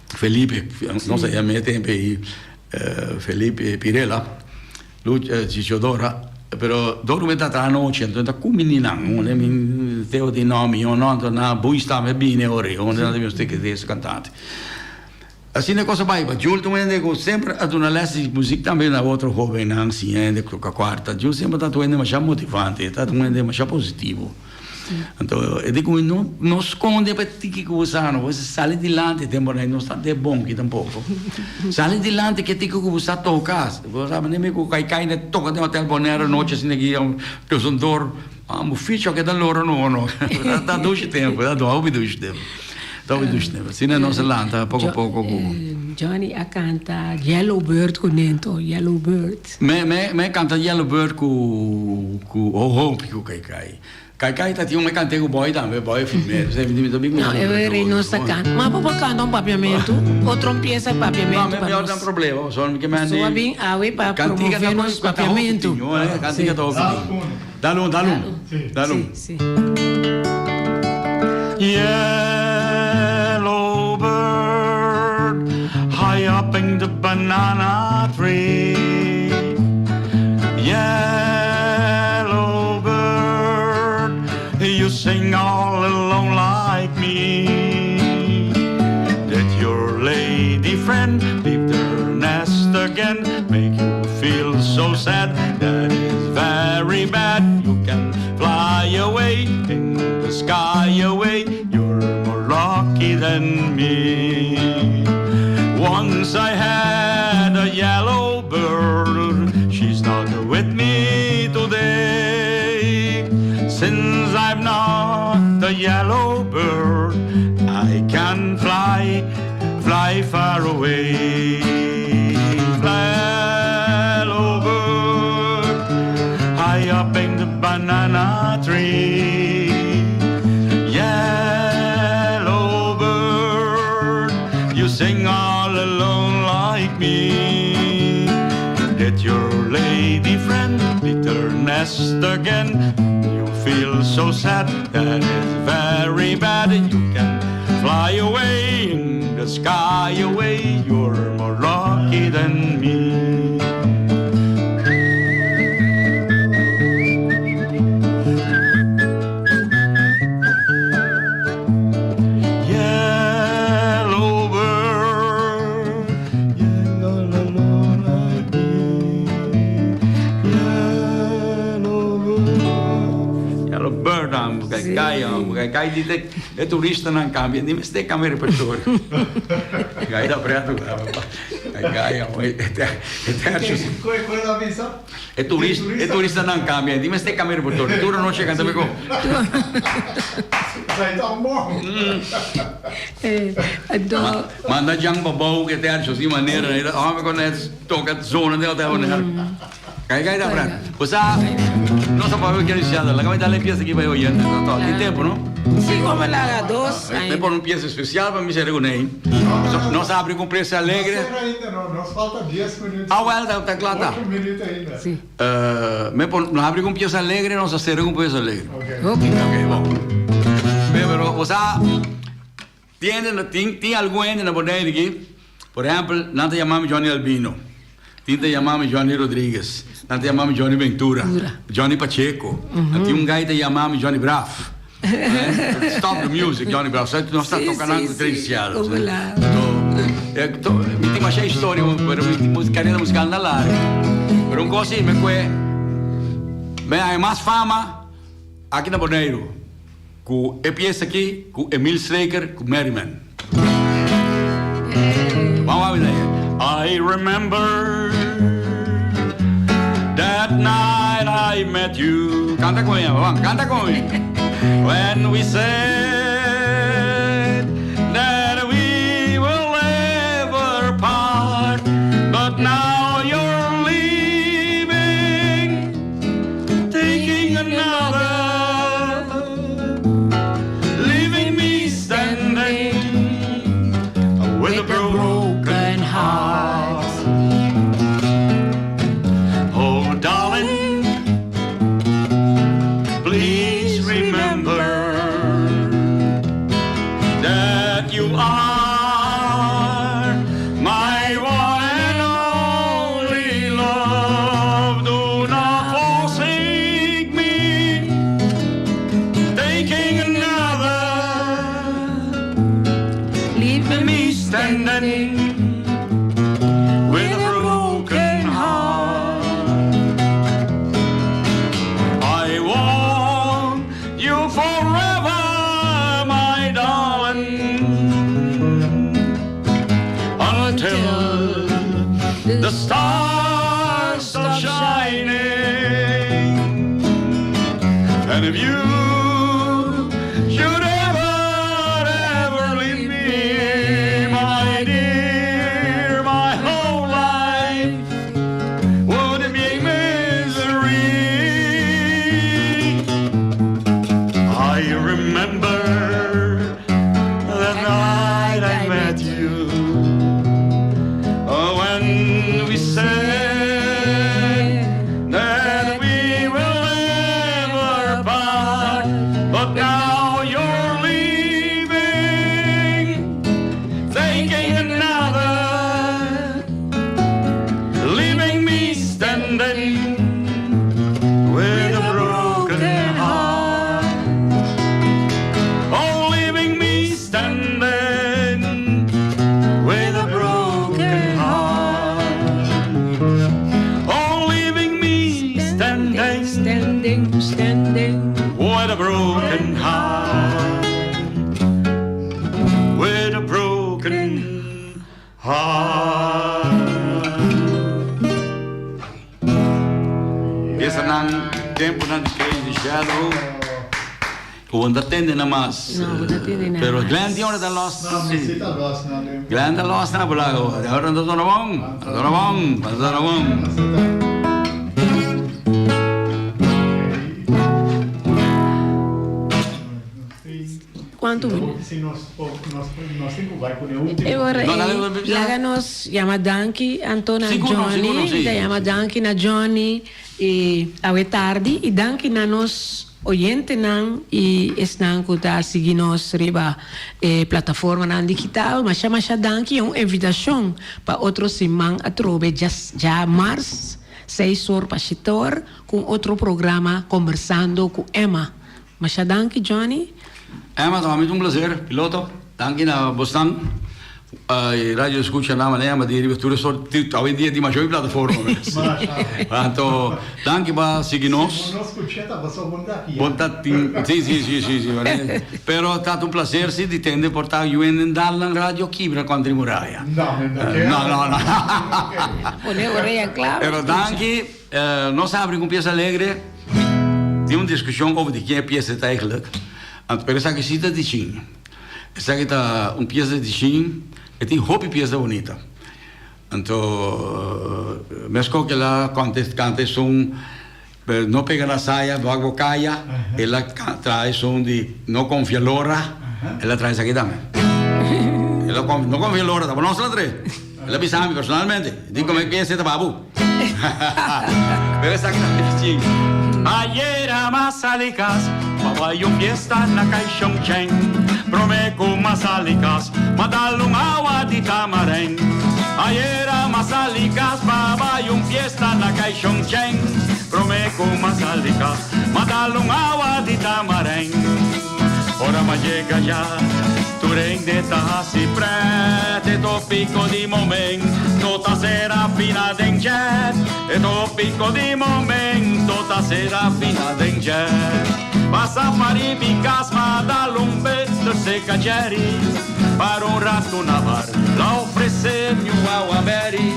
Felipe, nos a yam'é tempu ei Felipe Pirela, Teodora. Pero dor ku mi ta traha anochi anto mi ta kumini nan. Mi teo di no mi no anto nan buis tambe bini ora ei. Nan ta bin usted ke es kantante. Asina e kos a bai. Pa Jul ta un hende ku semper a duna les di muzik tambe na otro hobennan, siña hende toka kuarta. Jul semper ta un hende masha motivante, e ta un hende masha positivo. Anto e di ku mi no no skonde pa e tiki ku bo sa no, bo sali dilanti tempu nan no sa de bon ki tampoko. Sali dilanti ke tiki ku bo sa toka. Bo sa manera mi ku kai kai na toka den hotel Bonaire anochi asina ki tussendoor bo ficha ke ta lora no no. Ta dushi tempu, ta hopi dushi tempu. Ta hopi dushi tempu. Asina nos a lanta poko poko ku. Johnny a kanta Yellow Bird ku Nento, Yellow Bird. Me me me kanta Yellow Bird ku ku ho hopi ku Kai Kai. Kai Kai ta tin un me kant'é ku Boy tambe, Boy firm'é. P'esei mi di mi ta bin No, e weri no sa kanta. Ma bo por kanta un papiamentu, otro un piesa di papiamentu pa nos. No, mi no tin problema, pasobra mi ke mende. So a bin awe pa promove nos papiamentu. Kantika ta hopi tin. Dal un, dal un. Dal un. Si, si. Yellow bird, high up in the banana tree. Yellow bird, you sing all alone like me. Did your lady friend leave her nest again? Make you feel so sad? That is very bad. You can fly away in the sky away. You're more lucky than me. Once I had a yellow bird, she's not with me today. Since I'm not a yellow bird, I can fly, fly far away. Fly, yellow bird, high up in the banana tree. Yellow bird, you sing all alone like me. Did your lady friend leave her nest again? You feel so sad, that is very bad. You can fly away in the sky away. You're more lucky than me. Yellow bird, yellow like me. Yellow bird. Yellow bird, um, kijk. Gai gai gai gai di te e turistanan cambia ni mester cambia repertorio. Gai ta preto gai gai e tercio. Koe koe ta bisa? E turista e turistanan cambia ni mester cambia repertorio. Tur anochi a canta mi con. Esai ta un bon. Anto. Manda Jan Babou ku e tercio sin manera homber con e toca zona den hotel Bonaire. Kai kai ta Fred. Bo sa, nos a papia kier diciendo, laga mi dal e pieza aki pa e oyentes no to. Tin tempo no? Si, como laga dos Mi ainda. pone un pieza especial pa mi cera cu nei. Nos a abri cu un pieza alegre. No cera ainda no, nos falta dies minuut. Ah wel, ta ta cla ta. Ocho minuut ainda. Si. Mi pone, nos a abri cu un pieza alegre, nos a cera cu un pieza alegre. Ok. Ok. Ok, bon. Pero bo sa. Tin hende na tin tin algun hende na Bonaire aki, por ehempel, nan ta yama mi Johnny Albino, tin ta yama mi Johnny Rodriguez, nan ta yama mi Johnny Ventura, Johnny Pacheco, nan tin un guy ta yama mi Johnny Braff. Stop the music, Johnny Braff. Sa nos ta toca nan cu Tracy Shadows. To, mi tin masha historia, pero mi carera musical na largo. Pero un cos si, mi cue, mi haña mas fama aki na Boneiru. Ku e piesa aki ku Emil Slaker ku Merryman. Ban wak mi I remember that night I met you. Kanta ku mi, ban, kanta ku mi. When we said that we will never part, but now you're leaving. Taking another, leaving me standing with a broken heart. Oh, darling, please remember that you are my one and only love. Do not forsake me, taking another, Leaving me standing with a broken heart. I want you forever, my darling, until the stars stop shining. And if you should ever, ever leave me, my dear, my whole life would be misery. I remember the night I met you. Oh, when we said that we will never part, but now you're leaving, taking another, leaving me standing with a broken heart. Oh, leaving me standing with a broken heart. Oh, leaving me standing Standing, standing. with a broken heart. With a broken heart. Esnan temponan di Crazy Shadow. Ku bo no ta tende na mas. No, bo no ta tende na Pero mas. Glenn tin ora ta los. No, mi si ta los na de. Glenn ta los na bulago. Ora no ta zona bon. Ta zona bon. Ta zona bon. Si ta. Kuantu minuut? Si nos nos nos tin ku bai ku e último. E ora No, dale, ei, dale, dale. laga nos yama danki anto na Sigur no, sigur Johnny. no, si. Ta yama danki na Johnny i awe tardi i danki na nos oyentenan i esnan ku ta sigui nos riba e plataformanan digital. Masha masha danki i un invitashon pa otro siman atrobe djamars seis or pa shete or ku un otro programa Kombersando ku Emma. Masha danki Johnny. Emma, ta un placer, piloto. Danki na bosnan. Radio escucha nan manera ma di riba tur e sort awendia tin masha hopi plataforma mes. Anto danki pa sigui nos. Si bo no scucha ta pasobra bo no ta aki ya. Bo ta tin si si si si si pero ta un placer si di tende por ta yuende dal nan radio kibra contra e muraya. No mi no ke. No no no. Pone orea kla. Pero danki nos a habri cu un pieza alegre tin un discusion over di ken e pieza ta eigenlijk anto pero esaki si ta di chin. Esaki ta un pieza di shin, e tin hopi pieza bunita. Anto mesco cu el a canta esun No pega na saya, wak bo caya, el a traha esun di No confia lora, el a traha esaki tambe. El a No confia lora, ta bo nos la trae. El a bisa mi personalmente, di como e pieza ta pa bo. Pero esaki ta di shin. Ayera m'a sali cas pa bai un fiesta na Caishon Cheng. Prome cu m'a sali cas m'a dal un awa di tamareng. Ayera m'a sali cas pa bai un fiesta na Caishon Cheng. Prome cu m'a sali cas m'a dal un awa di tamareng. Ora m'a yega ya, tur hende ta hasi pret. E topico di momento ta Serafina den jet. E topico di momento ta Serafina den jet. Pasa pariba mi cas m'a dal un beter seca Jerry. Para un rato na bar, l'a ofrece mi un awa berry.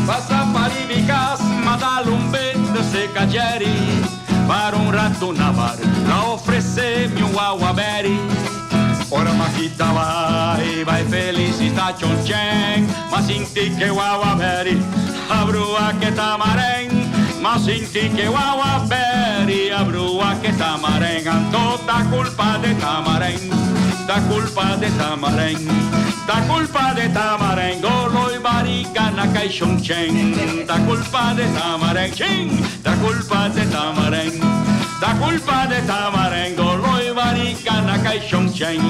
Pasa pariba mi cas m'a dal un beter seca Jerry. Para un rato na bar, l'a ofrece mi un awa berry. Ora m'a kita bai, bai felicita Chon Chen. M'a sinti cu e wawa berry, a brua cu e tamareng. M'a sinti cu e wawa berry, a brua cu e tamareng. Anto ta culpa di tamareng, ta culpa di tamareng, ta culpa di tamareng. Dolo di barica na Cai Shon Chen, ta culpa di tamareng, ching! Ta culpa di tamareng, ta culpa di tamareng, dolo di barica na Cai Shon Chen.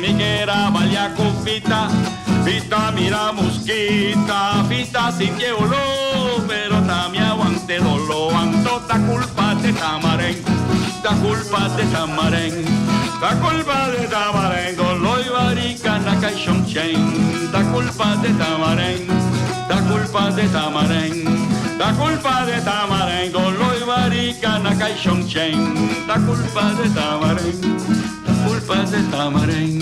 Mi kier a balia cu Fita, Fita mira muskita, Fita sinti e olor, pero ta mi a wanta e dolor. Anto ta culpa di tamareng, ta culpa di tamareng, ta culpa di tamareng, dolo di barica na Cai Shon Chen. Ta culpa di tamareng, ta culpa di tamareng. Ta culpa di tamareng, dolo di barica na Cai Shon Chen. Ta culpa di tamareng, ta culpa di tamareng,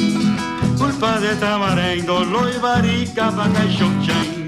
culpa di tamareng, dolo di barica pa Cai Shon Chen.